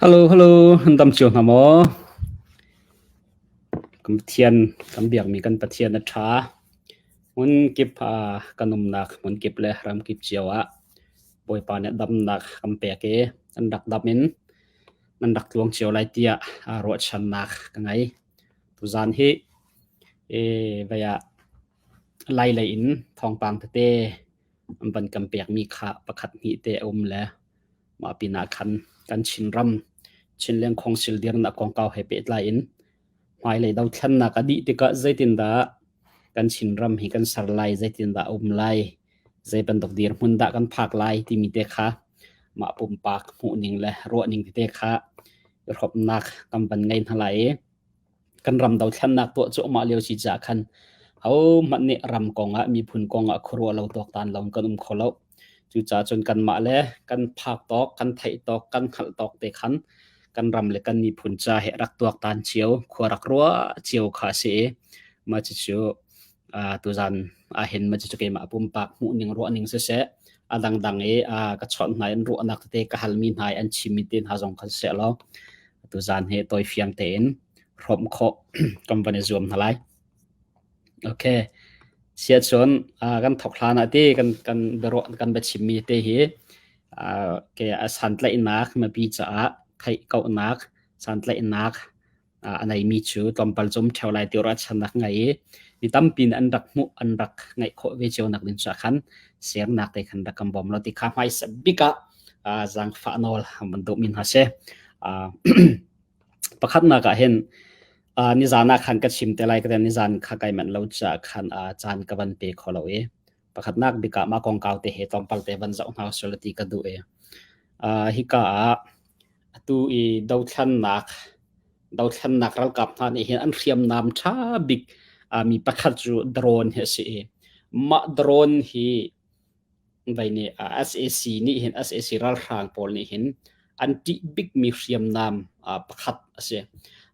Hello, hello, an dam cio hna maw? Kan Pathian, kan biakmi kan Pathian a ṭha. Hmun kip ah kan umnak hmun kip le ram kip cio ah Bawipa nih damnak kan pek i kan rak dam in nan rak tluang cio lai tiah ruahchannak ka ngei. Tuzaan hi vei ah Lai lei in thawngpang tete an van kan pekmi kha pakhat hnih te a um le mah pinah khan kan Chinram Chinleng Khawngsil dirnak kongkau he pehtlai in hmailei dothlennak a dih tikah zeitindah kan Chinram hi kan ser lai, zeitindah a um lai, zei bantuk dirhmun dah kan phak lai timi te kha mah pumpak hmuhning le ruahning tete kha i hrawmnak kan van ngei hna lai i kan ram dothlennak tuah cuahmah lio si caah khan hohmanh nih ram kongah miphun kongah khuaruah lo tuaktan lo kan um kho lo. Cucaah cun kanmah le kan phak tawk, kan theih tawk, kan hngalh tawk te khan kan ram le kan miphun ca he rak tuaktan cio, khua rak ruah cio kha a si i mah cucu tuzan ahhin mah cucu keimah pumpak hmuhning ruahning siseh, a dangdang i ka chawnh hna i an ruahnak tete ka halmi hna i an chimmi te hna zong kha siseh law tuzan hi tawifiang tein hrawmh khawh kan van i zuam hna lai. Okay. Siahcun kan thawk hlan ah ti kan kan biaruah kan biachimmi te hi ke a santlaihnak mipi caah theih kauhnak santlaihnak a neimi cu tlawmpal cum ṭheo lai ti ruahchannak ngei i mi tampi nih an rak hmuh an rak ngaih khawh ve cio nak ding cu khan sernak te khan rak kan bawm lo ti kha hmaisa bik ah zaangfah nawl van duhmi hna si. Pakhatnak ah hin nizan ah khan ka chim te lai ka nizan kha kai manh lo caah khan caan ka van pe kho lo i pakhatnak bik ah mah kongkau te he tlawmpal te van zoh hna usih ti ka duh i hika ah atu i dothlannak dothlannak ralkap hna nih hin an hriamnam ṭha bik mi pakhat cu drone hi a si i mah drone hi Vai nih sac nih hin sac ralhrang pawl nih hin an ṭih bikmi hriamnam pakhat a si.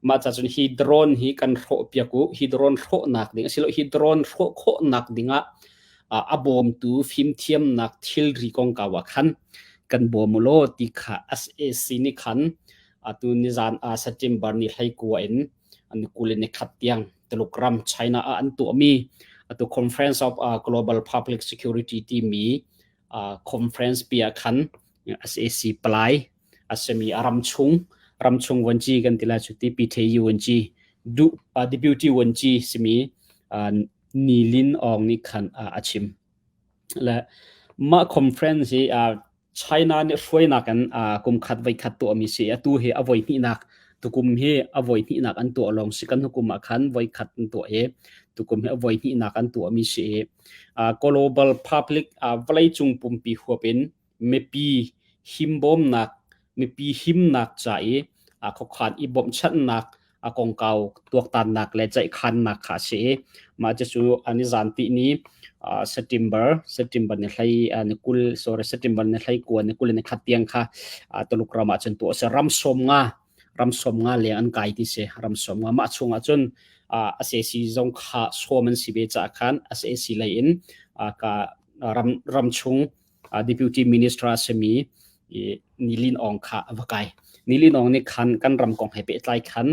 Mah ca cun hi drone hi kan hrawhpiak u. Hi drone hrawhnak ding asilo hi drone hrawh khawhnak dingah a bawmtu fimthiamnak thilri kongkau ah khan kan bawm u law ti kha sac nih khan atu nizan September ni 29 in ni 21 tiang Tuluk ram China ah an tuahmi atu Conference of Global Public Security timi conference pi ah khan SAC palai asemi ramchung ramchung vuanci kan ti lai cu TPTU vuanci du deputy vuanci simi Nilin Aung nih khan a chim le mah conference hi China nih hruainak in kum khat voi khat tuahmi si. Atu hi a voi hnihnak tukum hi a voi hnihnak an tuah lawng si. Kan hukum ah khan voi khat an tuah i tukum hi a voi hnihnak an tuahmi si i global public vawleicung pumpi huap in mipi himbawmnak mipi himnak ca i khuakhan i bawmhchanhnak a kongkau tuaktannak le ceihkhannak kha a si i mah cucu an i zan ti ni September September ni hlei ni 20 sorry September ni hlei kua ni 20 ni khat tiang kha Tuluk ram ah cun tuah a si ram 50 ram 50 leng an kai ti si ram 50 mah chung ah cun SAC zong kha sawm an si ve caah khan SAC lei in ka ram ram chung deputy minister a simi Nilin Aung kha a va kai. Nilin Aung nih khan kan ram kong he pehtlai khan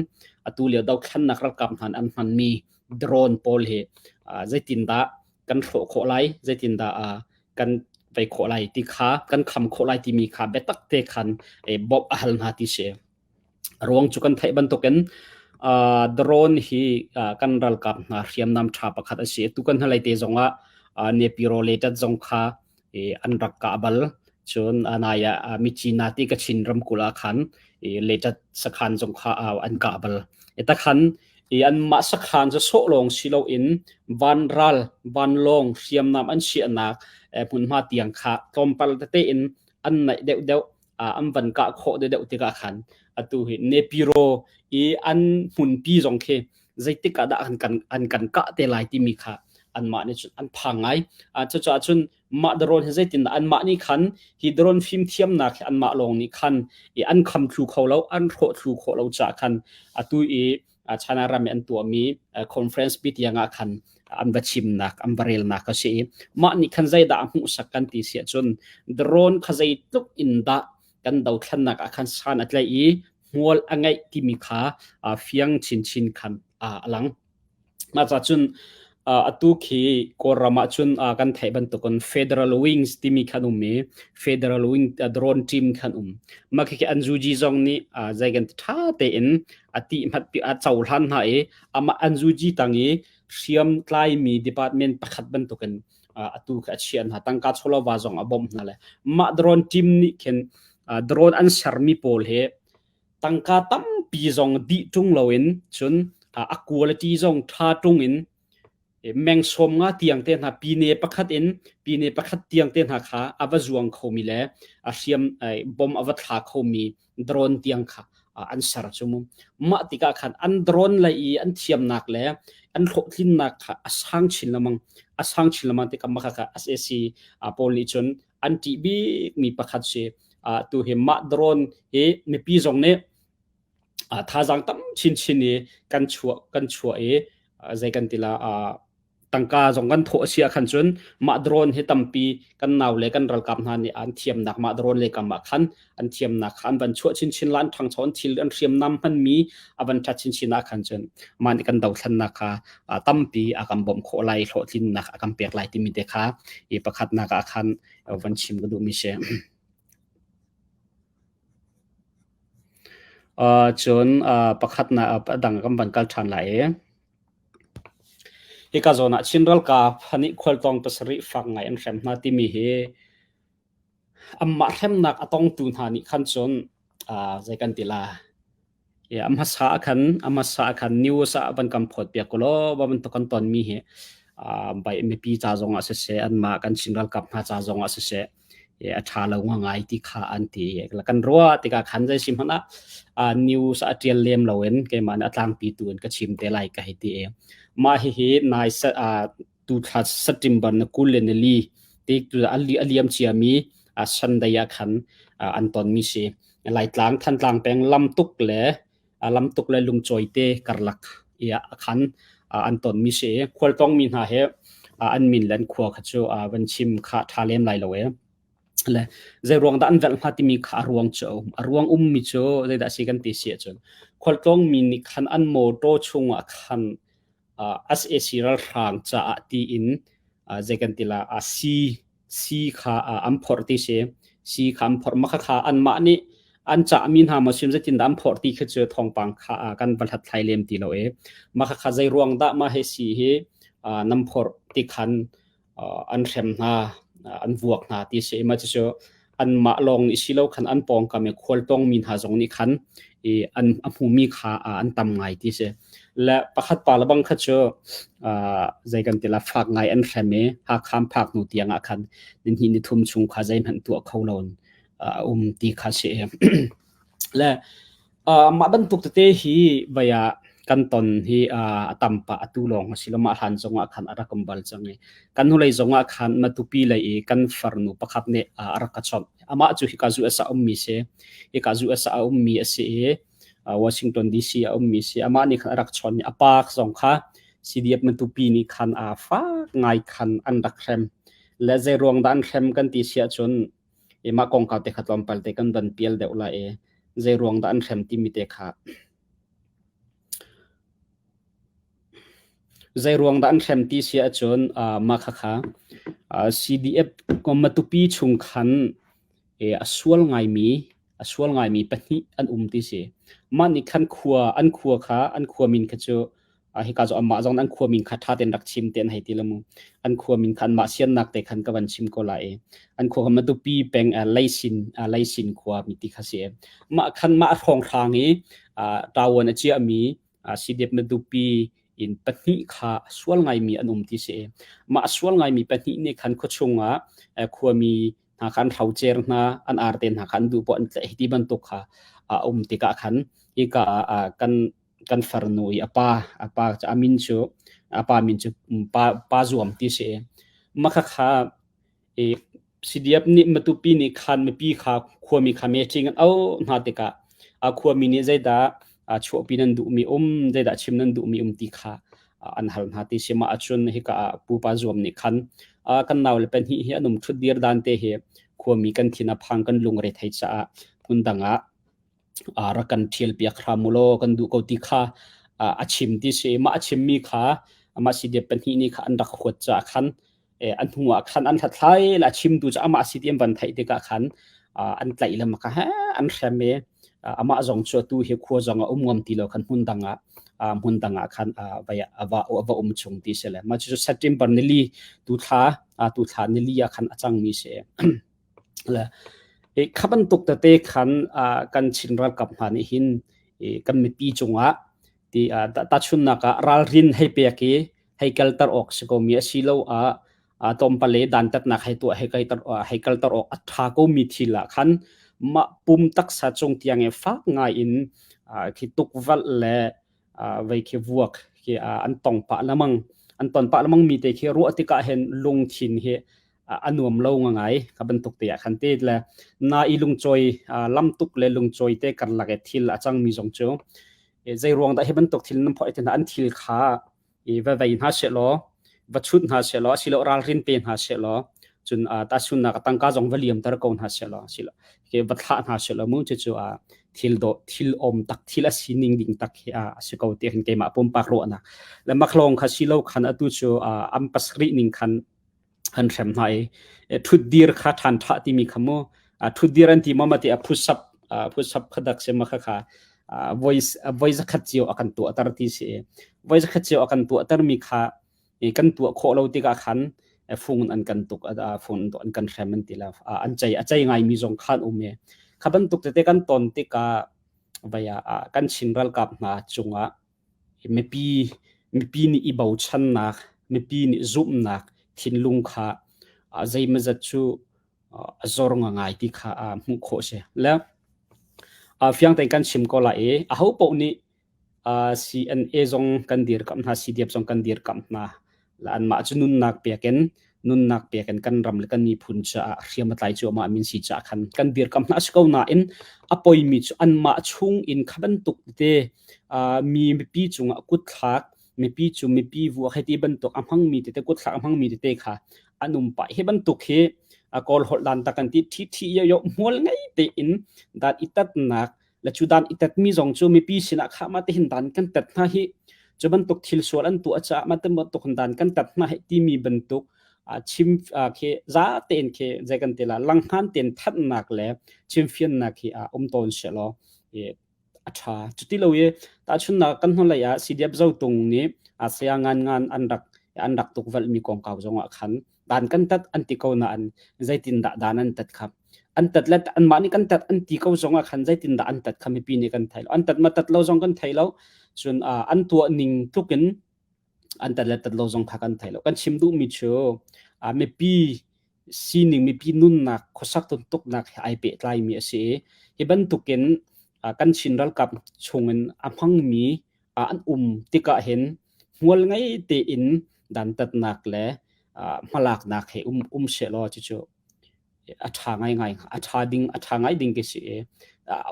atu lio dothlannak ralkap hna an hmanmi drone pawl hi zeitindah kan hrawh khawh lai, zeitindah kan vei khawh lai ti kha kan kham khawh lai timi kha biatak te khan bawmh a hal hna ti si. A ruang cu kan theih bantukin drone hi kan ralkap hna hriamnam ṭha pakhat a si. Atu kan hnulei te zongah Nepiro letat zong kha an rak kah bal. Cun nai ah Myitkyina ti Kachin ramkulh ah khan letat sakhan zong kha an kah bal. Takhan anmah sakhan cu sawh lawng si loin vanral, vanlawng hriamnam an chiahnak hmunhma tiang kha tlawmpal tete in an naih deuhdeuh an van kah khawh deuhdeuh tikah khan atu hi Nepiro i an hmunpi zong khi zeitik ah dah an kan an kan kah te lai timi kha anmah nih cun an phang ngai. Cucaah cun mah drone hi zeitin dah anmah nih khan hi drone fimthiamnak hi anmah lawng nih khan i an kham thlu kho lo an hrawh thlu khawh lo caah khan atu i China ram i an tuahmi conference pi tiang ah khan an va chimnak an va relnak a si i mah nih khan zeidah a hmuhsak kan ti si ahcun drone kha zeitluk in dah kan dothlennak ah khan san a tlaih i hmual a ngeih timi kha fiang chinchin khan a lang. Mah ca cun atu khi Kawlram ah cun kan theih bantukin Federal Wings timi khan um i Federal Wing drone team khan um. Mah khi NUG zong nih zei kan ti ṭha tein a ti hmat a cohlan hna i amah NUG tang i hriam tlaimi department pakhat bantukin atu kha a chiah hna. Tangka chawlova zong a bawmh hna le mah drone team nih khin drone an sermi pawl hi tangka tampi zong dih ṭung loin cun a quality zong ṭha ṭung in meng sawm nga tiang te hna pine pakhat in pine pakhat tiang te hna kha a va zuang khomi le a hriam bom a va thla khomi drone tiang kha an ser cu mu. Mah tikah khan an drone lei i an thiamnak le an hlawhtlinnak kha a sang chin lengmang. A sang chin lengmang tikah mah kha SAC pawl nih cun an ṭih bikmi pakhat si. Tu hi mah drone hi mipi zong nih thazaang tam chinchin i kan chuah kan chuah i zei kan ti la tangka zong kan thawh a si ahkhan cun mah drone hi tampi kan nau le kan ralkap hna nih an thiamnak mah drone le kam ah khan an thiamnak kha an van chuah chinchin la an ṭhangcho an thil an hriamnam hmanmi a van ṭhat chinchin ah khan cun mah nih kan dothlennak kha tampi a kan bawmh khawh lai hlawhtlinnak a kan pek lai timi te kha i pakhatnak ah khan van chim ka duhmi si. Cun pakhatnak a dang kan van kal ṭhan lai i Hika zawn ah Chin ralkap nih khualtlawng pasarih fak ngai an hrem hna timi hi anmah hremnak a tongtu hna nih khan cun zei kan ti la a hmasa ah khan a hmasa ah khan news ah van kan phawt piak ulaw va bantuk kan tonmi hi mipi ca zong ah siseh anmah kan Chin ralkap hna ca zong ah siseh a ṭha lo ngai ti kha an ti. Kan ruah tikah khan zei si hmanh ah news a ṭial lem loin keimah nih a tlangpi tu in ka chim te lai ka hei ti. Mah hihi nai tu thla September na 20 le ni li ti tu a liam ciami Sunday ah khan an tonmi si. Laitlang Thantlang peng lamtuk le lamtuk le lungcawi te karlak i ah khan an tonmi si. Khualtlawngmi hna he an min le an khua kha cu van chim kha ṭha lem lai lo e. Le zei ruang dah an velh hnga timi kha a ruang cu a um. A ruang ummi cu zeidah si kan ti si ahcun khualtlawngmi nih khan an mawṭaw chungah khan SAC ralhrang caah tiin zei kan ti la sii sii kha an phorh ti si. Sii kha an phorh. Mah kha anmah nih an cahmi hna maw sim zeitindah an phorh ti khi cu thawngpang kha kan va hlathlai lem ti lo i mah kha zei ruang dah mah hi sii hi nan phorh ti khan an hrem hna, an vuak hna ti si. Mah cucu anmah lawng nih si lo khan an pawngkam i khualtlawngmi hna zong nih khan i an a hmumi kha an tam ngai ti si. Le pakhat pa le bang kha cu zei kan ti la fak ngai an hrem i Hakha an phak hnu tiang ah khan nihnih nithum chung kha zeihmanh tuah kho lo in a um ti kha si. Le mah bantuk tete hi vai ah kan ton hi a tam pah atu lawng a si lo mah hlan zong ah khan a rak um bal cang i kan hnulei zong ah khan Matupi lei i kan farnu pakhat nih a rak ka chawnh. Amah cu hika US ah ummi si. Hika US ah a ummi a si i Washington DC a ummi si. Amah nih khan a rak chawnh i a pa zong kha CDF Matupi nih khan a fak ngai khan an rak hrem. Le zei ruang dah an hrem kan ti si ahcun i mah kongkau te kha tlawmpal te kan van pial deuh lai i zei ruang dah an hrem timi te kha zei ruang dah an hrem ti si ahcun mah khakha CDF Matupi chung khan a sual ngaimi a sual ngaimi pahnih an um ti si. Mah nih khan khua an khua kha an khua min kha cu hika cu amah zong an khua min kha ṭha tein rak chim te an hei ti lo mu. An khua min kha anmah siannak te khan ka van chim ko lai i an khua kha Matupi peng Leisin Leisin khua mi ti kha si. Mah khan mah hrawnghrang i ṭawan a ciahmi CDF Matupi in pahnih kha a sual ngaimi an um ti si. Mah a sual ngaimi pahnih nih khan khuachung ah khuami hna kha an hrocer hna, an arte hna kha an duh poah an tlaih hi ti bantuk kha a um tikah khan hika ah kan kan farnu i a pa a pa cu a min cu a pa min cu pa pa zuam ti si. Mah khakha i CDF nih Matupi nih khan mipi kha khuami kha meeting an auh hna tikah a khuami nih zeidah chuahpi nan duhmi um zeidah chim nan duhmi um ti kha an hal hna ti si mah ahcun hika ah pupa zuam nih khan kan nau le pahnih hi an um ṭhut dir dan te hi khuami kan thin a phang kan lungre thei caah. Hmun dang ah rak kan ṭhial piak hram u law kan duh ko ti kha a chim ti si. Mah a chimmi kha amah CDF pahnih nih kha an rak huat caah khan a hnu ah khan an hlathlai le a chimtu cu amah si ti an van theih tikah khan an tlaih le maka he an hrem i amah zong cu atu hi khua zong a um ngam ti lo khan hmun dang ah hmun dang ah khan vai va va um chung ti si le mah cu September nili tu thla tu thla nili ah khan a cangmi si. Le kha bantuk tete khan kan Chin ralkap hna nih hin kan mipi cungah ti tahchunnak ah ralrin hei pek i hei kalter awk si komi asiloah tlawmpal i dantatnak hei tuah hei kalter hei kalter awk a ṭha komi thil ah khan mah pum taksa cung tiang i fak ngai in khi tukvelh le vei khi vuak khi an tong pah lemang an ton pah lemang mi te khi ruah tikah hin lungthin hi a nuam lo ngai ka bantuk te ah khan te le na i lungcawi lam tuk le lungcawi te karlak i thil a cangmi zong cu zei ruang dah hi bantuk thil nan phawh hna an thil kha i va vei hna seh law va chut hna seh law asilo ralrin pe hna seh law cun tahchunnak tangka zong va liamter ko hna seh law asilo ke va thlah hna seh law mu cu cu thil dawh thil om tak thil a sining ding tak hi a si ko ti hin keimah pumpak ruahnak le maklong kha silo khan atu cu am pasarih ning khan an hrem hna i ṭhutdir kha ṭhan ṭha timi kha mu ṭhutdir an ti maw ma ti a phusap phusap kha dak se ma kha kha voi voi zakhat cio a kan tuahter ti si voi zakhat cio a kan tuahter mi kha kan tuah khawh lo tikah khan fung an kan tuk fung an kan hrem an ti la an chei a chei ngai mi zong khan um e kha bantuk tete kan ton tikah vaya kan Chin ralkap hna cungah Mipi, mipi nih i bochannak, mipi nih zumhnak thinlung kha zeimawzat cu a zor ngai ti kha hmuh khawh a si. Le fiang tein kan chim ko lai i ahopaoh nih CNA zong kan dirkamh hna, CDF zong kan dirkamh hna. Le anmah cu nunnak pek in nunnak pek in kan ram le kan miphun caah hriam a tlai cuahmah mi si caah khan kan dirkamh hna a si ko nain a poimi cu anmah chung in kha bantuk tete mi mipi cungah kutthlak mipi cu mipi vuak hei ti bantuk a hmangmi tete kutthlak a hmangmi tete kha an um pah hi bantuk hi kawl holh dan tak kan ti thi thi yo yo hmual ngei tein dan i tatnak le cu dan i tetmi zong cu mipi sinah khah ma tihin dan kan tet hna hi cu bantuk thil sual an tuah caah ma bantuk dan kan tet hna hi timi bantuk chim khi za tein khi zei kan ti la langhan ten thatnak le chimfiannak hi a um tawn se law a tha cuti lo i tahchunnak kan hnulei ah CDF Zotung nih saya ngan ngan an rak an rak tukvelh mi kongkau zong ah khan dan kan tat an ti ko nain zeitindah dan an tat kha an tat le anmah nih kan tat an ti ko zong ah khan zeitindah an tat kha mipi nih kan thei lo an tat ma tat lo zong kan thei lo cun an tuah ning tluk in an tat le tat lo zong kha kan thei lo kan chim duhmi cu mipi sining mipi nunnak khuasak tuntuknak he ai pehtlaimi a si i hi bantukin kan Chin ralkap chungin a hmangmi an um tikah hin hmual ngei tein dantatnak le hmalaknak he um um sehlaw cucu a ṭha ngaingai a ṭha ding a ṭha ngai ding khi si i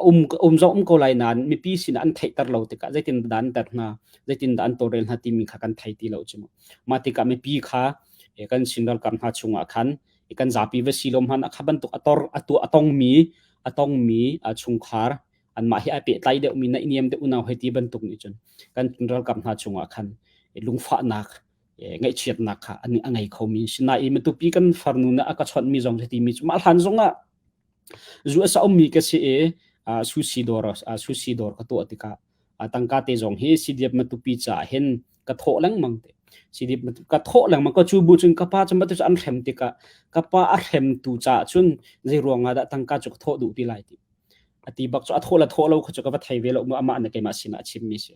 um um zong um ko lai nain mipi sinah an theihter lo tikah zeitin dah an tat hna zeitin dah an tawlrel hna timi kha kan thei ti lo cu mu mah tikah mipi kha kan Chin ralkap hna chungah khan kan zapi va si lo hmanh kha bantuk a tor a tuah a tongmi a tongmi chungkhar anmah hi ai pehtlai deuhmi naihniam deuh unau hei ti bantuk nih cun kan ralkap hna chungah khan lungfahnak ngaihchiatnak kha an a ngei khomi sinain matupi kan farnu na a ka chawnhmi zong ti mi cu mah hlan zongah zu a sa ummi ka si i sushi dawr sushi dawr ka tuah tikah tangka te zong hi CDF matupi caah hin ka thawh lengmang te CDF ka thawh lengmang ka cu bu cun ka pa cu matu cu an hrem tikah ka pa a hremtu caah cun zei ruangah dah tangka cu ka thawh duh ti lai ti a ti bak cu a thawh le thawh lo kha cu ka va thei ve lo mu amah na keimah sinah a chimmi si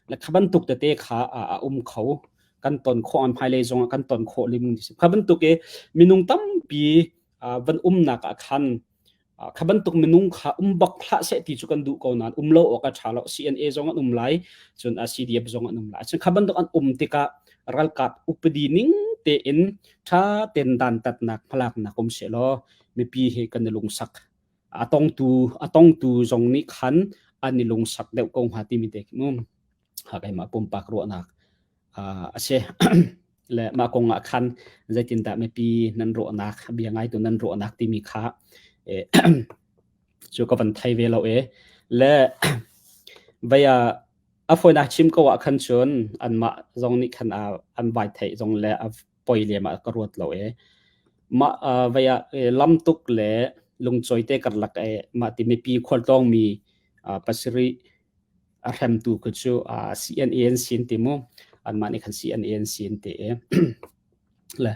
le kha bantuk tete kha a um kho kan ton khawh an hmailei zongah kan ton khawh lim si kha bantuk i minung tampi van umnak ah khan kha bantuk minung kha um bak hlah seh ti cu kan duh ko nain um lo awk a ṭha lo CNA zong an um lai cun CDF zong an um lai cun kha bantuk an um tikah ralkap upadi ning tein ṭha ten dantatnak hmalaknak um seh law mipi hi kan i lungsak a tongtu a tongtu zong nih khan an i lungsak deuh ko hnga timi te khi mu keimah pumpak ruahnak a si le mah kong ah khan zeitindah mipi nan ruahnak bia ngaitu nan ruahnak timi kha. Cu ka van thei ve lo e. Le vei ah a fawinak chim ko ah khan cun anmah zong nih khan an vai theih zong le a poi lem ah ka ruat lo e. Mah vei ah lamtuk le lungcawi te karlak e mah ti mipi khualtlawng mi pasarih a hremtu khu cu CNA an sin ti mu. Anmah nih khan CNA an sin ti e. Le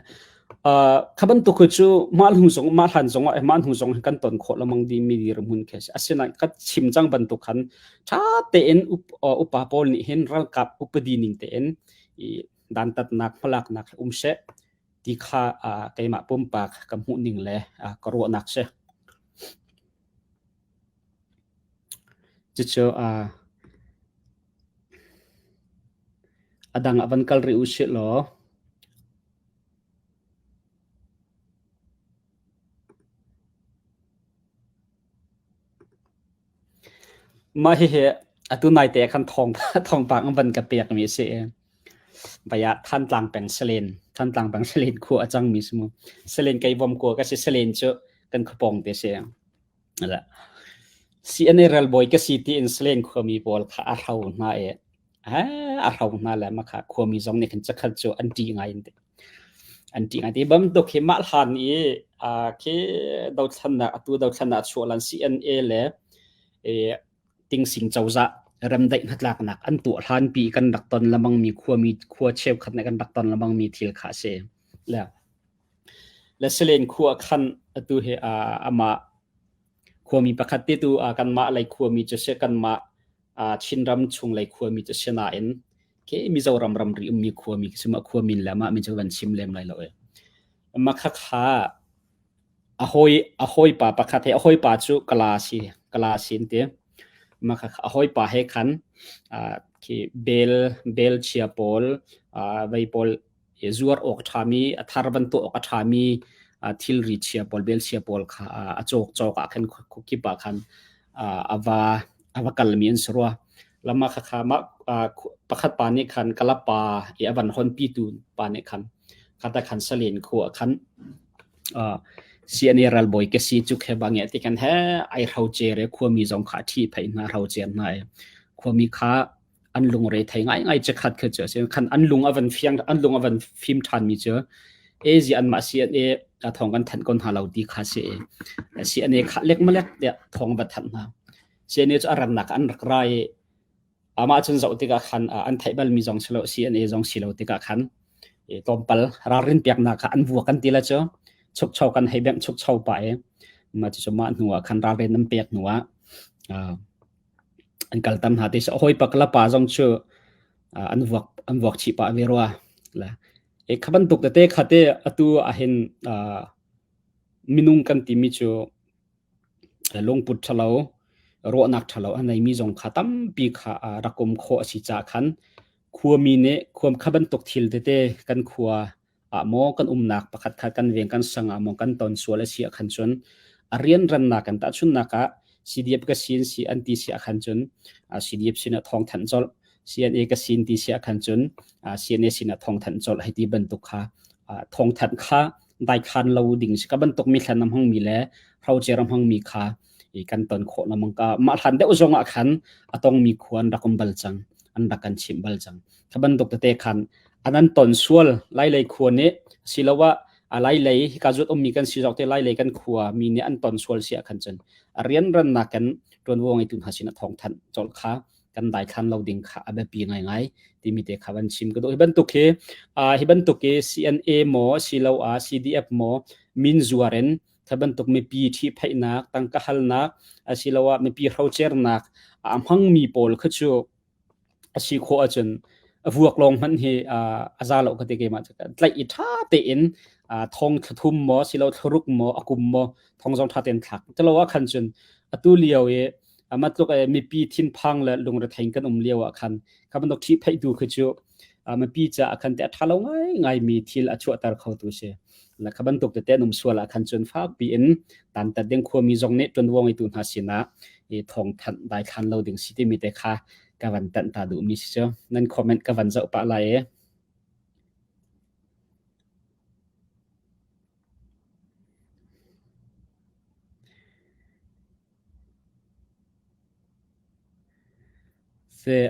kha bantuk khi cu mah hnu zong mah hlan zong ah mah hnu zong kan ton khawh lengmang dingmi dirhmun khi a si. Asinain ka chim cang bantuk khan ṭha tein upa pawl nih hin ralkap upadi ning tein i dantatnak hmalaknak um seh ti kha keimah pumpak ka hmuh ning le ka ruahnak si. Cucu a dang ah van kal rih u sih law mah hihi atu naite ah khan thawng thawngpang an van ka pekmi a si i vai ah Thantlang peng Salen Thantlang peng Salen khua a cangmi si mu. Salen keivom kua ka si Salen cu kan khuapawng te si. CNA ralbawi ka si tiin Salen khuami pawl kha a hro hna i a hro hna le mah kha khuami zong nih khan cakhat cu an ṭih ngai an ti. An ṭih ngai ti bantuk hi mah hlan i khi dothlannak atu dothlannak a chuah lan CNA le Tingsing cozah remdaih hnatlaknak an tuah hlanpi kan rak ton lemangmi khuami khua cheukhat nih kan rak ton lemangmi thil kha a si. Le Le Salen khua khan atu hi amah khuami pakhat te tu kanmah lei khuami cu si kanmah Chinram chung lei khuami cu si nain khi Mizoram ramri ummi khuami khi mah khuamin le mah min cu van chim lem lai lo e. Mah khakha a hawi a hawipa pakhat he a hawipa cu kala si kala sin ti mah khakha a hawipa he khan khi bel bel chia pawl vei pawl zuar awk a ṭhami, a thar van tuah awk a ṭhami thilri chia pawl, bel chia pawl kha a cawk cawk ah khan khuakip ah khan a va a va kalmi an si rua. Lama khakha mah pakhat pa nih khan kalapa i a van honpitu pa nih khan khata khan salen khu ah khan CNA ralbawi ka si cu khe bang ti kan he ai hro cer e khuami zong kha thi phei hna hro cer hna e khuami kha an lungre thei ngaingai chikkhat khi cu a si. Khan an lung a van fiang an lung a van fim ṭhanmi cu Asia anmah CNA thawng kan thanh ko hna lo ti kha si. CNA kha lek malek tiah thawng va thanh hna. CNA cu a rannak an rak ra i amah cun zoh tikah khan an theih balmi zong si lo CNA zong si lo tikah khan tlawmpal ralrin piaknak kha an vuak kan ti la cu chukcho kan hei bengh chukcho pah i mah cucu mah hnu ah khan ralrin an pek hnu ah An kalter hna ti a hawipa ka pa zong cu an vuak an vuak chih pah ve rua. Le e kha bantuk tete kha te atu ahhin minung kan timi cu lungput ṭhalo, ruahnak ṭhalo a neimi zong kha tampi kha rak um khawh a si caah khan khuami nih khuam kha bantuk thil tete kan khua ah maw kan umnak pakhat kha kan veng kan sang ah maw kan ton sual a si ah khan cun a rianrannak kan tahchunnak ah CDF ka sin si an ti si ah khan cun CDF sin ah thawng thanh colh CNA ka sin ti si ah khan cun CNA sin ah thawng thanh colh hei ti bantuk kha thawng thanh kha daikhan lo ding si ka bantuk mi thlan hmang mi le hrocer hmang mi kha i kan ton khawh lamang ka mah hlan deuh zong ah khan a tong mi khua an rak um bal cang an rak kan chimh bal cang Kha bantuk tete khan an an ton sual Lailei khua nih asiloah a Lailei hika zuat ummi kan si zok te Lailei kan khua mi nih an ton sual si ah khan cun a rianrannak kan ṭuanvo ngeitu hna sin a thawng thanh colh kha kan daithlan lo ding kha a biapi ngaingai timi te kha van chim ka duh. Hi bantuk hi hi bantuk hi CNA maw asiloah CDF maw min zuar in kha bantuk mipi ṭhihphaihnak tangka halnak asiloah mipi hrocernak a hmangmi pawl kha cu A si khawh ahcun a vuak lawng hmanh hi a za lo ka ti keimah cu. Tlaih i ṭha tein thong thla thum maw silo thlaruk maw a kum maw thong zong ṭha tein thlak. Culo ah khan cun atu lio i matluk mipi thinphang le lungrethei kan um lio ah khan kha bantuk ṭhihphaihtu khi cu mipi caah khan te a ṭha lo ngaingaimi thil a chuahter khotu si. Le kha bantuk tete an um sual ah khan cun fakpi in dantat ding khuami zong nih ṭuanvo ngeitu hna sinah i thawngthanh daithlan lo ding si timi te kha ka van tanh ta duhmi si cu. Nan comment ka van zoh pah lai i. Se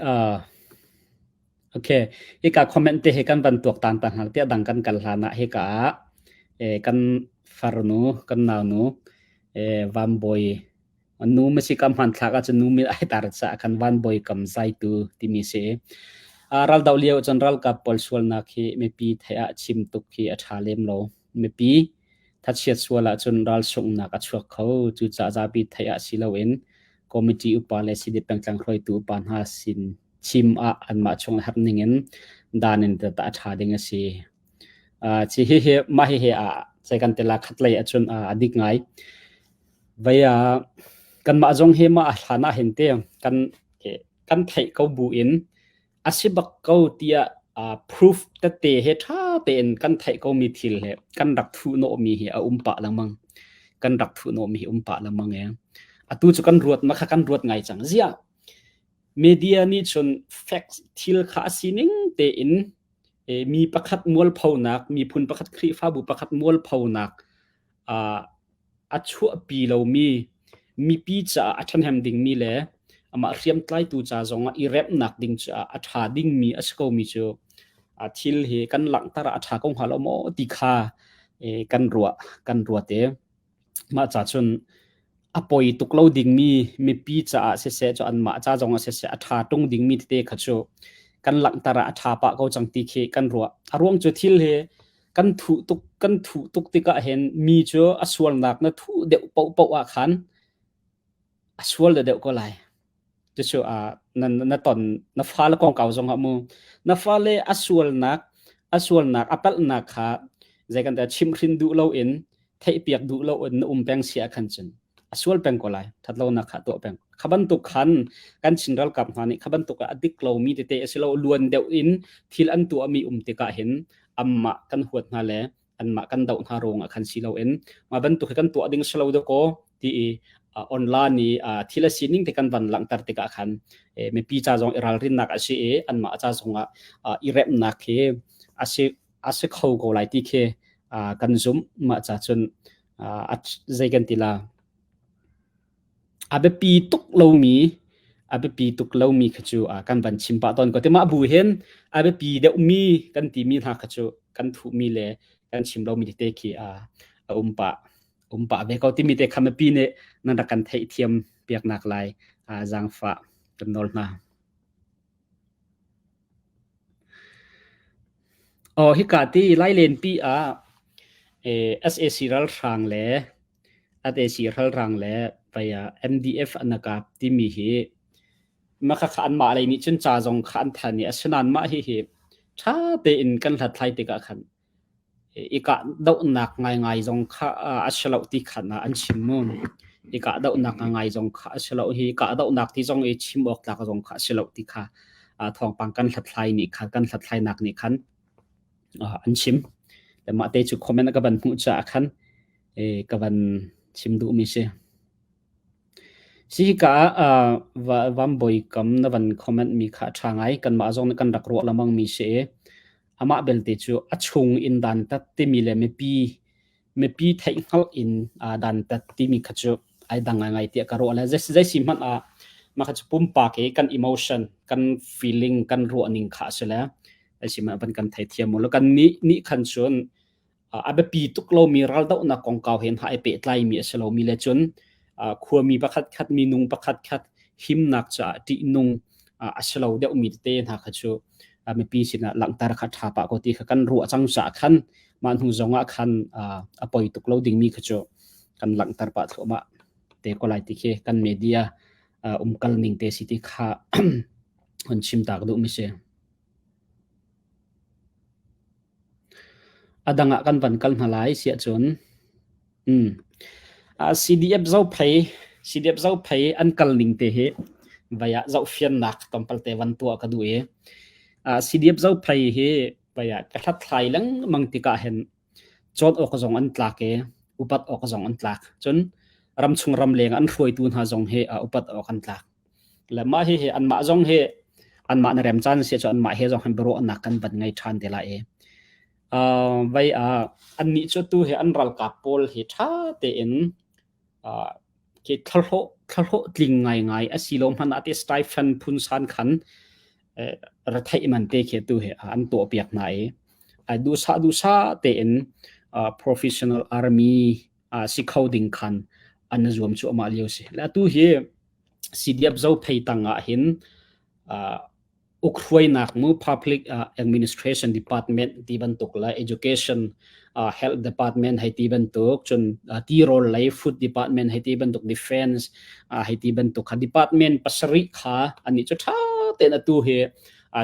okay. Hika comment te hi kan van tuaktan ta hna tiah dang kan kal hlan ah hika ah kan farnu kan naunu Van Bawi nu masi kam hmanthlak ahcun nu min ai tar caah khan Van Bawi kam zaitu timi si. Raldoh lio cun ralkap pawl sualnak hi mipi theih ah chim tuk hi a ṭha lem lo. Mipi thachiat sual ahcun ral sunghnak a chuak kho. Cucaah zapi theih ah si loin committee upa le sidip pengtlang hruaitu upa hna sin chim ah anmah chung a herh ning in dan in tat a ṭha ding a si. Ci hihi mah hihi zei kan ti la khat lei ahcun a dik ngai. Vei ah kanmah zong hi mah a hlan ah hin te kan kan theih ko bu in a si bak ko tiah proof tete he ṭha tein kan theih ko mi thil he kan rak thuhnawhmi hi a um pah lengmang. Kan rak thuhnawhmi hi um pah lengmang e. Atu cu kan ruat ma kha kan ruat ngai cang. Ziah media nih cun facts thil kha a sining tein mi pakhat mualphonak, miphun pakhat Khrihfabu pakhat mualphonak a chuahpi lomi mipi caah a ṭhahnem dingmi le amah hriamtlaitu ca zongah i remhnak ding caah a ṭha dingmi a si komi cu thil hi kan langhter ah a ṭha ko hnga lo maw ti kha kan ruah kan ruat i Mah ca cun a poi tuk lo dingmi mipi caah siseh cu anmah ca zongah siseh a ṭha ṭung dingmi tete kha cu kan langhter ah a ṭha pah ko cang ti khi kan ruah. A ruang cu thil hi kan thuh tuk kan thuh tuk tikah hin mi cu a sualnak na thuh deuh paohpaoh ah khan a sual deuhdeuh ko lai. Cucu na, na ton na fale kongkau zongah mu na fale a sualnak a sualnak a palhnak kha zei kan chimhhrin duh loin theihpiak duh loin na um peng si ah khan cun a sual peng ko lai thatlonak kha tuah peng kha bantuk khan kan Chin ralkap hna nih kha bantuk a dik lomi tete a si lo luan deuh in thil an tuahmi um tikah hin anmah kan huat hna le anmah kan doh hna ruangah khan si loin mah bantuk hi kan tuah ding si lo dakaw ti i online i thil a sining te kan van langhter tikah khan mipi ca zong i ralrinnak a si i anmah ca zongah i remnak hi a si a si kho ko lai ti khi kan zumh mah ca cun zei kan ti la A biapi tuk lomi a biapi tuk lomi kha cu kan van chim pah tawn ko. Ti mah bu hin a biapi deuhmi kan timi hna kha cu kan thuhmi le kan chim lomi tete khi a um pah um pah ve ko timi te kha mipi nih nan rak kan theihthiam piaknak lai zaangfah kan nawl hna. Aw hika ti Lailenpi ah sac ralhrang le sac ralhrang le pei ah MDF an kap timi hi makhakha anmah lei nih cun ca zong kha an thanh i asinain mah hihi ṭha tein kan hlathlai tikah khan I kahdohnak ngaingai zong kha a si lo ti khan an chim mu. I kahdohnak ngaingai zong kha a si lo. Hi kahdohnak ti zong i chim awk tlak zong kha a si lo ti kha thawngpang kan hlathlai nih khan kan hlathlainak nih khan an chim. Le mah te cu comment ka van hmuh caah khan ka van chim duhmi si. Si hika ah Van Bawi Kam na van comment mi kha a ṭha ngai. Kanmah zong nih kan rak ruah lengmang mi si i Amah belte cu a chung in dantat timi le mipi mipi theihhngalh in dantat timi kha cu ai dang ngaingai tiah ka ruah le zei si hmanh ah mah kha cu pumpak i kan emotion kan feeling kan ruahning kha a si le zei si hmanh van kan theithiam u law kan nih nih khan cun a biapi tuk lomi raldohnak kongkau he hna ai pehtlaimi a si lomi le cun khuami pakhat khat minung pakhat khat himnak caah ṭihnung a si lo deuhmi tete hna kha cu mipi sinah langhter kha ṭha pah ko ti kha kan ruah cang caah khan mah hnu zongah khan a poi tuk lo dingmi kha cu kan langhter pah thluahmah te ko lai ti khi kan media umkal ning te si ti kha hun chim ta ka duhmi si. A dang ah kan van kal hna lai siah cun CDF Zophei CDF Zophei an kal ning te hi vai ah zohfiannak tlawmpal te van tuah ka duh i CDF Zophei hi vai ah ka hlathlai lengmang tikah hin cawn awk zong an tlak i upat awk zong an tlak. Cun ramchung ramleng an hruaitu hna zong hi upat awk an tlak. Le mah hihi anmah zong hi anmah na rem caan si cu anmah he zong hin biaruahnak kan van ngei ṭhan te lai i vai ah annih cu tu hi an ralkap pawl hi ṭha tein. Khi thlahlawh thlahlawh tling ngaingai a si lo hmanh ah te stipend phun san khan retheih man te khi tu he an tuah piak hna i duhsah duhsah tein professional army si kho ding khan an zuam cuahmah lio si. Le atu hi CDF Zophei tang ah hin ukhruainak mu public administration department ti bantuk le education health department hei ti bantuk cun tirawl lei food department hei ti bantuk defense hei ti bantuk kha department pasarih kha ani cu tha tein atu hi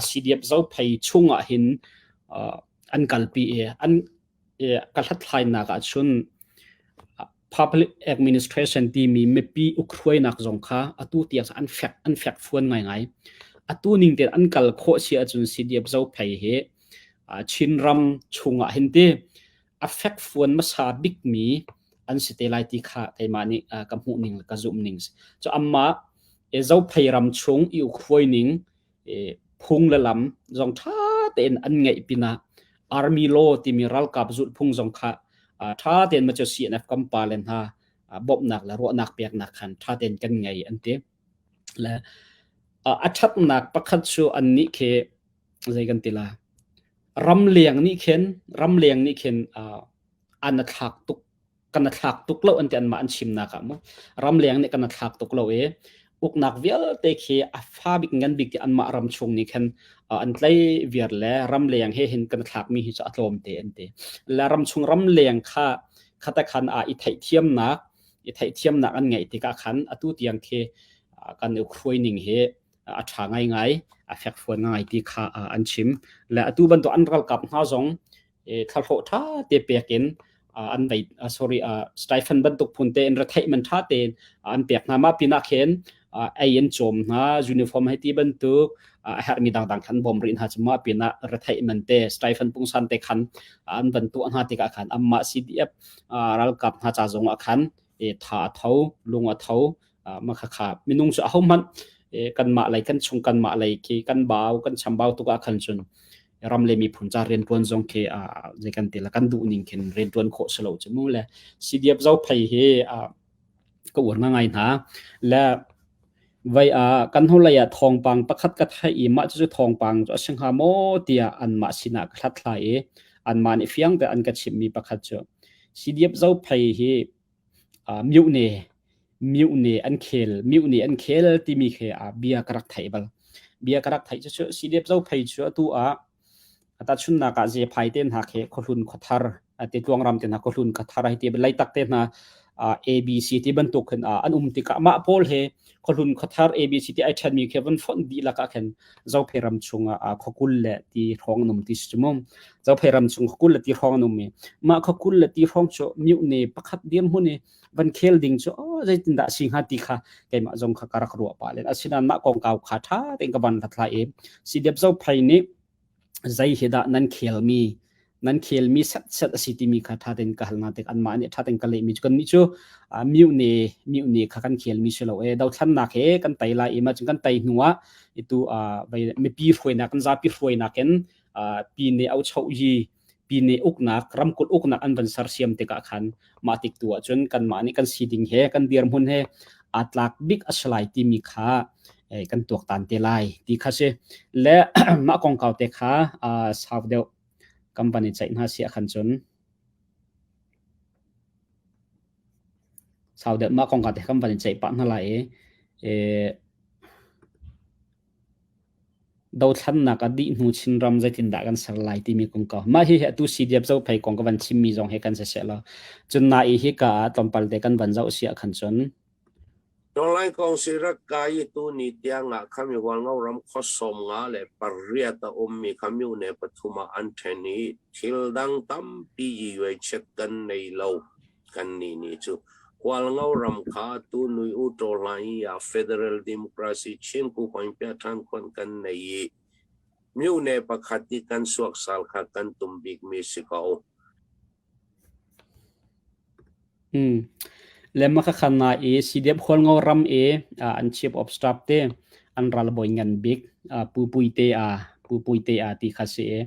CDF Zophei chung ah hin an kalpi i an ka hlathlainak ah cun public administration timi mipi ukhruainak zong kha atu tiang an fek an fek fuan ngaingai. Atu ning tein an kal khawh si ahcun CDF Zophei hi Chinram chungah hin ti a fek fuan hmasa bikmi an si te lai ti kha keimah nih ka hmuh ning le ka zumh ning. Cu amma Zophei ram chung i ukhruai ning phung le lam zong ṭha tein an ngeih pinah army law timi ralkap zulhphung zong kha ṭha tein ma cu CNF kan pa le hna bawmhnak le ruahnak peknak khan ṭha tein kan ngei an ti. Le a ṭhatnak pakhat cu annih khi zei kan ti la ramleng nih khin ramleng nih khin an a thlak tuk kan a thlak tuk lo an ti anmah an chimnak ah mu ramleng nih kan a thlak tuk lo i uknak vialte khi a fa bik ngan bik ti anmah ram chung nih khan an tlai viar le ramleng he hin kan thlak mi hi cu a tlawm te an ti le ram chung ramleng kha khata khan a i theihthiamnak i theihthiamnak an ngeih tikah khan atu tiang khi kan ukhruai ning hi a ṭha ngaingai a fekfuan ngai ti kha an chim le atu bantuk an ralkap hna zong thlahlawh ṭha te pek in an vei sorry stipend bantuk phun te in retheih man ṭha tein an pek hna mah pinah khin ei an cawm hna uniform hei ti bantuk a herhmi dangdang khan bawm rih hna cu mah pinah retheih man te stipend pungsan te khan an van tuah hna tikah khan anmah CDF ralkap hna ca zong ah khan tha a tho lung a tho ma kha kha minung cu ahohmanh kanmah lei kan chung kanmah lei khi kan bau kan chambau tuk ah khan cun ram le miphun ca riantuan zong khi zei kan ti la kan duh ning khin riantuan khawh si lo cu mu le CDF Zophei hi ka uar ngai hna le vai a kan hnulei ah thawngpang pakhat ka theih i mah cucu thawngpang cu a si hnga maw tiah anmah sinah ka hlathlai i anmah nih fiang te an ka chimhmi pakhat cu CDF Zophei hi Myohne myohne an khel myohne an khel timi khi bia ka rak theih bal. Bia ka rak theih cucu CDF Zophei cu atu ah tahchunhnak ah Zephai te hna khi khuahlun khuathar ti tluangram te hna khuahlun khuathar hei ti Leitak te hna ABC ti bantuk khin an um tikah mah pawl he khuahlun khuathar ABC ti ai ṭhenmi khi van fonh dihlak ah khin Zophei ram chungah khuakul le ti hrawng an um ti si cu mu. Zophei ram chung khuakul le ti hrawng an um i mah khuakul le ti hrawng cu myohne pakhat dirhmun i van khel ding cu oh, zeitindah a si hnga ti kha keimah zong kha ka rak ruah pah len. Asinain mah kongkau kha ṭha tein ka van hlathlai i CDF Zophei nih zei hi dah nan khelmi nan khelmi set a si timi kha ṭha tein ka hal hna tik anmah nih ṭha tein ka lehmi cu kannih cu myohne myohne kha kan khelmi si lo e dothlannak he kan tei lai i mah cun kan tei hnu ah itu mipi hruainak kan zapi hruainak in pine auchohyi pine uknak ramkulh uknak an van sersiam tikah khan mah tik tu ahcun kanmah nih kan si ding he kan dirhmun he aa tlak bik a si lai timi kha kan tuaktan te lai ti kha si le mah kongkau te kha sau deuh kan van i ceih hna si ahkhan cun sau deuh mah kongkau te kan van i ceih pah hna lai i Dothlannak a dih hnu Chinram zeitindah kan ser lai timi kong ko. Mah hihi atu CDF Zophei kong ka van chimmi zong hi kan si seh law. Cun nai hika ah tlawmpal te kan van zoh si ahkhan cun Tawlai Kawngsi rak kai i tuni tiangah khami Hualngo ram khua 58 a ummi kha myone pathum ah an ṭhen i thil dang tampi yiuaichiat kan nei lo. Kannih nih cu Hualngo ram kha atu nui u ṭawlai ah Federal Democracy Chin Kuhpaingpia ṭhan khon kan nei i myone pakhat i kan suaksal kha kan tum bikmi si ko. Le mah khakha na i CDF Hualngo ram i an Chief of Staff te an ralbawi ngan bik Pu Puite a Pu Puite a ti kha si i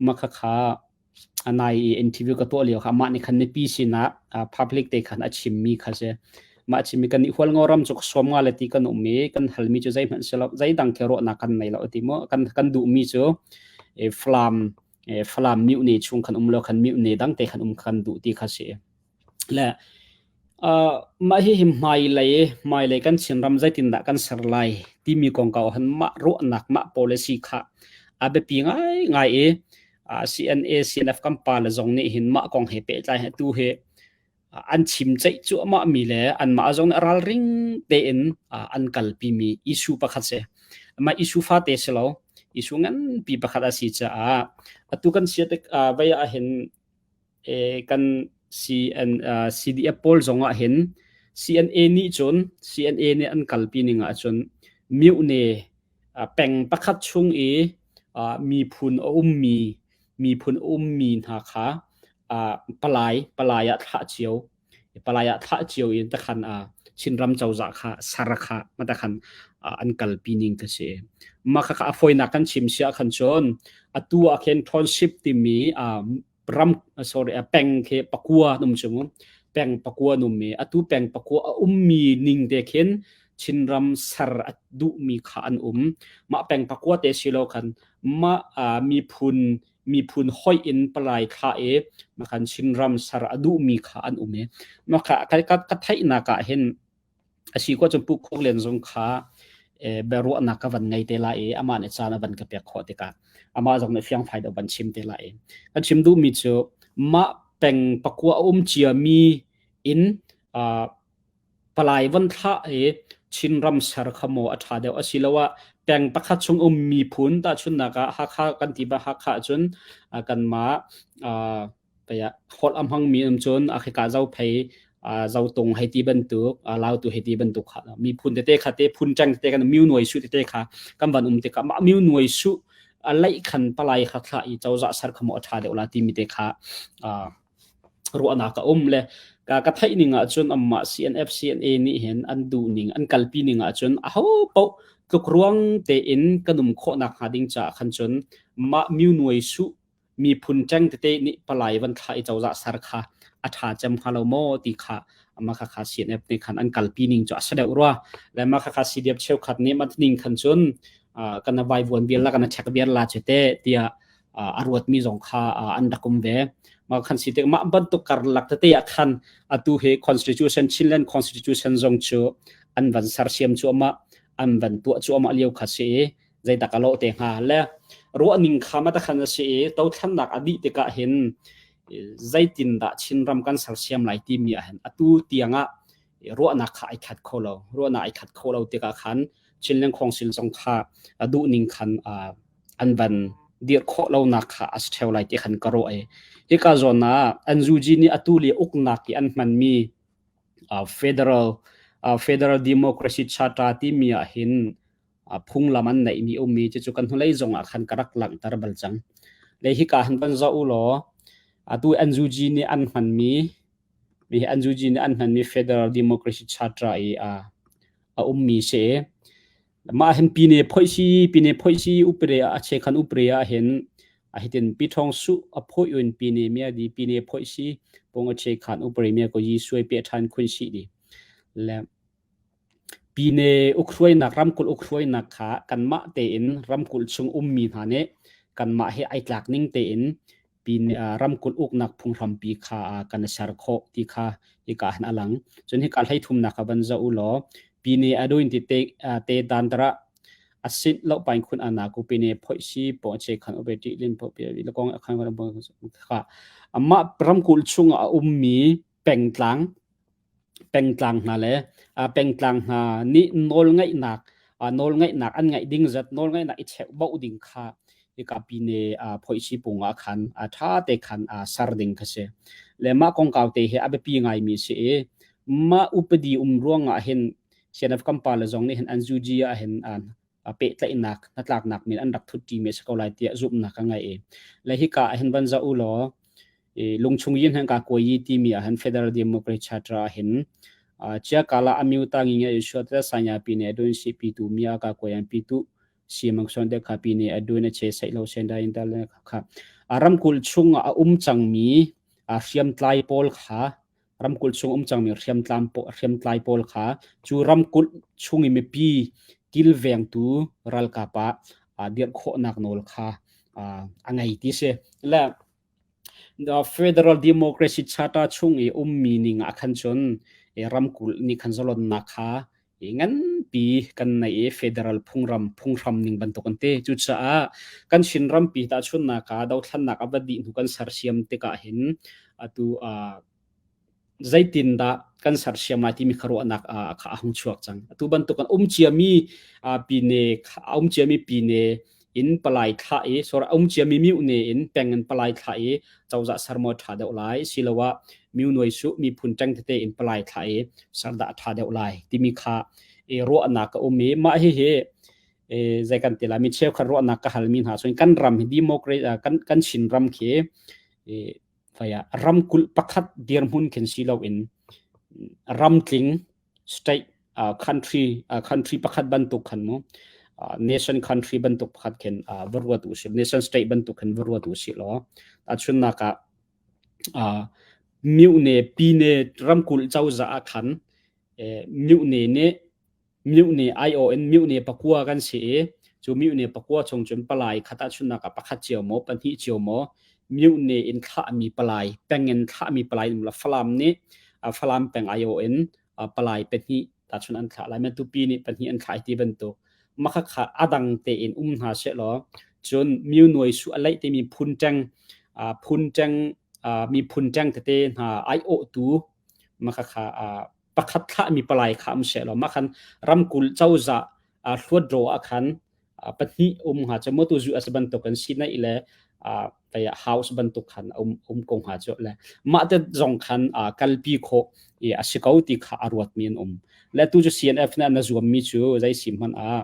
mah khakha nai i interview ka tuah lio kha amah nih khan mipi sinah public te khan a chimmi kha si. Mah chimmi kan i Hualngo ram cu sawm nga le ti kan um i kan halmi cu zeihmanh si lo, zeidang khi ruahnak kan nei lo ti mu. Kan duhmi cu Falam Falam mihne chung khan um lo khan mihne dang te khan um khan duh ti kha si. Le mah hihi hmailei kan Chinram zeitindah kan ser lai timi kongkau ah hin mah ruahnak mah policy kha a biapi ngaingai i CNA CNF kan pale zong nih hin mah kong he pehtlai hi atu hi an chim ceih cuahmah mi le anmah zong nih ralring tein an kalpi mi issue pakhat si. Mah issue fate si lo, issue nganpi pakhat a si caah atu kan sia tik vei ah hin kan CN, CDF pawl zong ah hin CNA nih cun CNA nih an kalpi ning ah cun myone peng pakhat chung i miphun a ummi miphun a ummi hna kha palai palai ah thlah cio palai ah thlah cio in takhan Chinram cozah kha sar kha matakhan an kalpi ning ka si. Mah kha a fawinak kan chim sia khan cun atu ah khin township timi ram sorry peng khi pakua num chung peng pakua num mi atu peng pakua a ummi ning te khin Chinram ser a duhmi kha an um. Mah peng pakua te si lo khan mah miphun miphun hoih in palai thlah i makhan Chinram ser a duhmi kha an um i makha ka ka theihnak ah hin a si ko cun Pu Khuk Lian zong kha biaruahnak ka van ngei te lai i amah nih caan a van ka pek khawh tikah amah zong nih fiangfai deuh van chim te lai i kan chim duhmi cu mah peng pakua a um ciami in palai von thlah i Chinram ser kha maw a ṭha deuh asiloah peng pakhat chung um miphun tahchunhnak ah Hakha kan ti bang Hakha ahcun kanmah paya holh a hmangmi um cun a khika Zophei Zotung hei ti bantuk Lautu hei ti bantuk kha miphun tete kha te phun ṭeng tete kan miu nuai su tete kha kan van um tikah mah miu nuai su a laih khan palai kha thlah i cozah ser kha maw a ṭha deuh la timi te kha ruahnak a um le ka ka theih ning ahcun amah CNF CNA nih hin an duh ning an kalpi ning ahcun aho paoh tluk ruang tein kan um khawhnak hnga ding caah khan cun mah miu nuai su miphun ṭeng tete nih palai van thlah i cozah ser kha a ṭha cem hnga lo maw ti kha mah kha CNF nih khan an kalpi ning cu a si deuh rua le mah kha CDF cheukhat nih mah ning khan cun kan vaivuan vial la kan check vial la che te tiah a ruatmi zong kha an rak um ve. Mah khan si tik mah bantuk karlak tete ah khan atu hi constitution Chinland constitution zong cu an van sersiam cuahmah an van tuah cuahmah lio kha si i zeidak a lawh te hnga le ruahning kha ma ta khan a si i dothlennak a dih tikah hin zeitindah Chinram kan sersiam lai timi ah hin atu tiangah ruahnak kha ai khat kho lo ruahnak ai khat kho lo tikah khan Chinland Council zong kha a duh ning khan an van dirh khawh lonak kha a si ṭheo lai ti khan ka ruah i hika zawn ah NUG nih atu le uknak i an hmanmi federal federal democracy charter timi ah hin phunglam an neihmi ummi cucu kan hnulei zong ah khan ka rak langhter bal cang. Le hika han van zoh u law atu NUG nih an hmanmi mi hi NUG nih an hmanmi federal democracy charter i a ummi si. Mah hin pine phoih si pine phoih si upre a che khan upre ah hin a hitin pi thong su a phoih un pine mia di pine phoih si pong a che khan upre mia ko yi suai pe than khun si di le Pyine ukhruainak ramkulh ukhruainak kha kanmah tein ramkulh chung ummi hna nih kanmah he ai tlak ning tein pyine ramkulh uknak phunghrampi kha kan i ser khawh ti kha hika hin a lang. Cun hika hleithumnak kha van zoh u law pyine a duin ti te, te dan tara a sin lo pain khun ana ku pyine phoi si po che khan ube ti lin po pi le kong khan kha amah ramkulh chung a ummi pengtlang pengtlang hna le pengtlang hna nih nawlngeihnak nawlngeihnak an ngeih ding zat nawlngeihnak i cheuhbauh ding kha hika pine phoihsi pung ah khan ṭha te khan ser ding kha si. Le mah kongkau te hi a biapi ngaimi si i mah upadi um ruangah hin CNF kan pale zong nih hin an zuji ah hin pehtlaihnak hnatlaknak min an rak thut ṭimi a si ko lai tiah zumhnak ka ngei i le hika ah hin van zoh u law lungchung yin han ka kuai timi ah hin Federal Democratic Charter ah hin chia kala amyu ta ngi nge isua te sanya pi ne adun si pi tu mia ka kuai pi tu si mang son de kha pi ne adun a che sai lo sen da in dal kha ramkulh chung a um cangmi hriamtlai pawl kha. Ramkulh chung um cangmi hriamtlam hriamtlai pawl kha cu ramkulh chung i mipi kilvengtu ralkap ah dirh khawhnak nawl kha a ngei ti si. Le Federal Democracy Charter chung i ummi ning ah khan cun ramkulh nih khan zalonnak kha nganpi kan nei i federal phungram phunghram ning bantuk an ti. Cucaah kan Chin rampi tahchunnak ah dothlannak a va dih hnu kan sersiam tikah hin atu zeitindah kan sersiam lai timi kha ruahnak kha a hung chuak cang. Atu bantuk an um ciami pine a um ciami pine in palai thlah i sorry a um ciami myone in peng in palai thlah i cozah ser maw ṭha deuh lai siloah myonuai su miphun ṭeng tete in palai thlah i ser dah a ṭha deuh lai timi kha i ruahnak a um i mah hihi zei kan ti lai mi cheukhat ruahnak ka halmi hna cun kan ram hi democrat kan kan Chin ram khi ramkulh pakhat dirhmun khin si loin ramtling state country country pakhat bantuk khan mu nation country bantuk pakhat khin va ruat u sih nation state bantuk khin va ruat u sih law tahchunnak ah myone pine ramkulh cozah ah khan myone nih Myone aiawh in myone pakua kan si i cu myone pakua chung cun palai khat ahchunnak ah pakhat cio maw pahnih cio maw myone in thlahmi palai peng in thlahmi palai um la Falam nih Falam peng aiawh in palai pahnih tahchun an thlah lai Matupi nih pahnih an thlah ti bantuk maka kha adang tein um hna seh law cun myonuai su a laih timi phun ṭeng phun ṭeng miphun ṭeng tete hna aiawhtu maka kha pakhat thlahmi palai kha um seh law mah khan ramkulh cozah hluatro ah khan pahnih um hnga cu motu zu as bantuk kan si naih le house bantuk khan um um ko hnga cu le mah te zong khan kalpi khawh i a si ko ti kha a ruat mi an um le tu cu CNF nih na zuam mi cu zei sim hmanh ah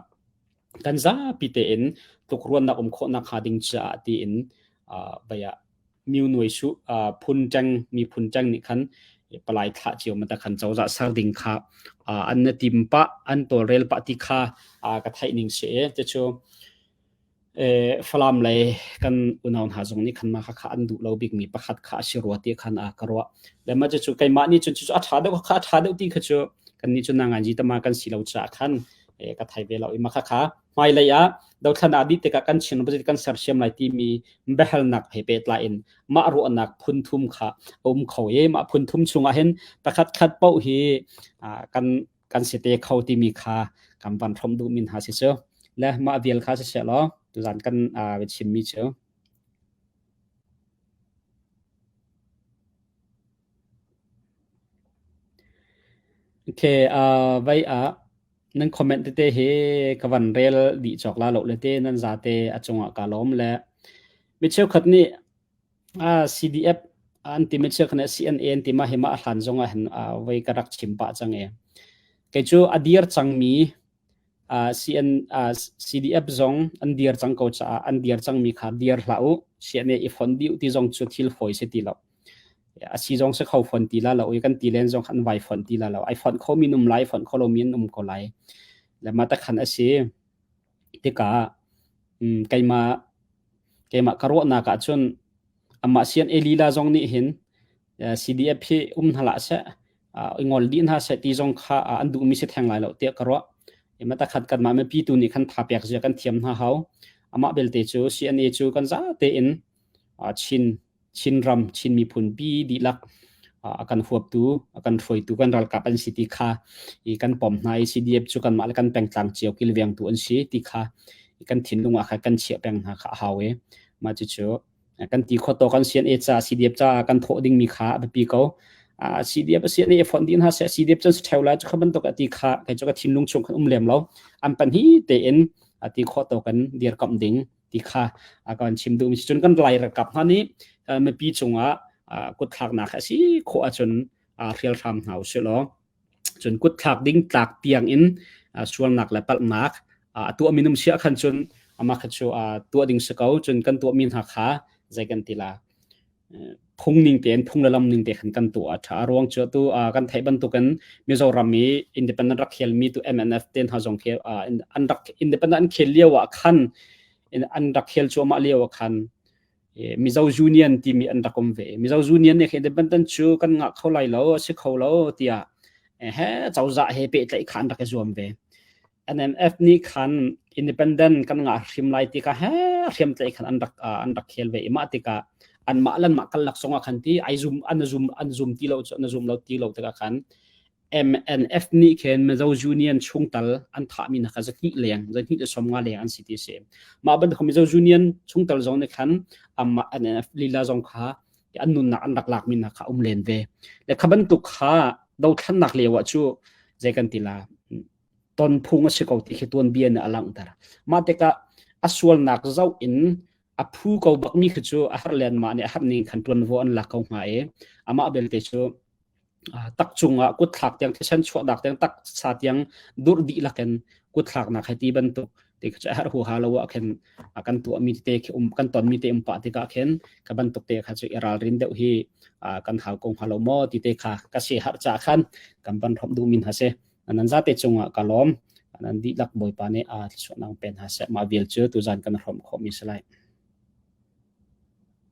kan zapi tein tlukruannak um khawhnak hnga ding caah tiin baya myonuai su phun ṭeng miphun ṭeng nih khan palai thlah cio ma khan cozah ser ding kha an na tim pah an tawlrel pah ti kha ka theih ning si e te cu Falam lei kan unau hna zong nih khan mah kha an duh lo bik mi pakhat kha a si rua ti khan a ka ruah le ma cu keimah nih cun cu a ṭha deuh kha a ṭha deuh ti kha cu kan nih cun nangan ji tama kan si lo caah khan ka thei ve lo i ma kha kha hmailei ah dothlan ah dih tikah kan Chin budget kan sersiam lai timi biahalnak he pehtlai in mah ruahnak phun thum kha a um kho i mah phun thum chungah hin pakhat khat paoh hi kan kan si te kho timi kha kan van hrawmh duhmi hna si cu le mah vial kha si seh law tuzan kan chimmi cu. Okay, vai ah nan comment tete hi ka van rel dih cawk la lo le te nan zate a cungah ka lawm le mi cheukhat nih CDF an ti mi cheukhat nih CNA an ti ma hi ma a hlan zong ah hin voi ka rak chim pah cang e. Kei cu a dir cangmi CN CDF zong an dir cang ko caah an dir cangmi kha dir hlah u CNA i fon dih ti zong cu thil fawi si ti lo. A si zong si kho fon ti la lo i kan ti len zong an vai fon ti la lo. Ai fon kho mi um lai, fon kho lo mi an um ko lai. Le ma ta khan a si. Tikah keimah keimah ka ruahnak ah cun amah sian Elila zong nih hin CDF hi um hna hlah seh i ngol dih hna seh ti zong kha an duhmi si theng lai lo tiah ka ruah. Mata khat kanmah mipi tu nih khan tha pek zia kan thiam hna hau. Amah belte cu CNA cu kan za tein Chin Chinram Chin miphun pi dihlak a kan huaptu a kan hruaitu kan ralkap an si ti kha i kan pom hna i CDF cu kanmah le kan pengtlang cio kilvengtu an si ti kha kan thinlung ah khan kan chiah peng hna kha a hau i mah cucu kan ti kho tawk kan CNA ca CDF ca kan thawh dingmi kha a biapi ko. CDF a CNA fonh dih hna seh CDF cun si lai cu kha bantuk a ti kha kei cu ka thinlung chung khan um lem lo an pahnih tein a ti khawh tawk kan dirkamh ding ti kha kan chim duh mi cun kan lai ralkap hna nih mipi cungah kutthlaknak a si khawh ahcun hrial hram hna usih law cun kutthlak ding tlak tiang in sualnak le palhnak a tuah minung siah khan cun amah kha cu tuah ding si ko cun kan tuahmi hna kha zei kan ti la phung ning tein phung le lam ning te khan kan tuah a ṭha. A ruang cu atu kan theih bantukin Mizoram i independent rak khelmi tu MNF te hna zong khi an rak independent an khel lio ah khan an rak khel cuahmah lio ah khan. Mizo Union timi an rak um ve. Mizo Union nih independent cu kan ngah kho lai lo, a si kho lo tiah he cozah he pehtlaih kha an rak i zuam ve. NMF nih khan independent kan ngah hrim lai ti kha he hriamtlaih khan an rak khel ve i mah tikah anmah le anmah karlak zongah khan ti ai zum an zum an zum ti lo an zum lo ti lo tikah khan MNF nih khin Mizo Union chungtal an thahmi hna kha zahnih leng zahnih le 50 leng an si ti si. Mah bantuk Mizo Union chungtal zong nih khan amah NNF lila zong kha an nunnak an rak lakmi hna kha um len ve. Le kha bantuk kha dothlannak lio ah cu zei kan ti la ton phung a si ko ti khi tuanbia nih a langhter. Mah tikah a sualnak zoh in a phu ko bakmi khi cu a har len mah nih a har ning khan tuanvo an lak ko hnga i amah belte cu tak cungah kutthlak tiang thisen chuahnak tiang taksa tiang durh dihlak in kutthlaknak he ti bantuk ti khi cu a herh huaha lo ah khin kan tuahmi te khi um kan tonmi te um pah tikah khin ka bantuk te kha cu i ralrin deuh hi kan hau ko hnga lo maw ti te kha ka si har ca khan kan van hrawmh duhmi hna si. Nan zate cungah ka lawm. Nan dihlak Bawipa nih a thluachuahnak pen hna seh. Mah vial cu tuzan kan hrawmh khawhmi si lai.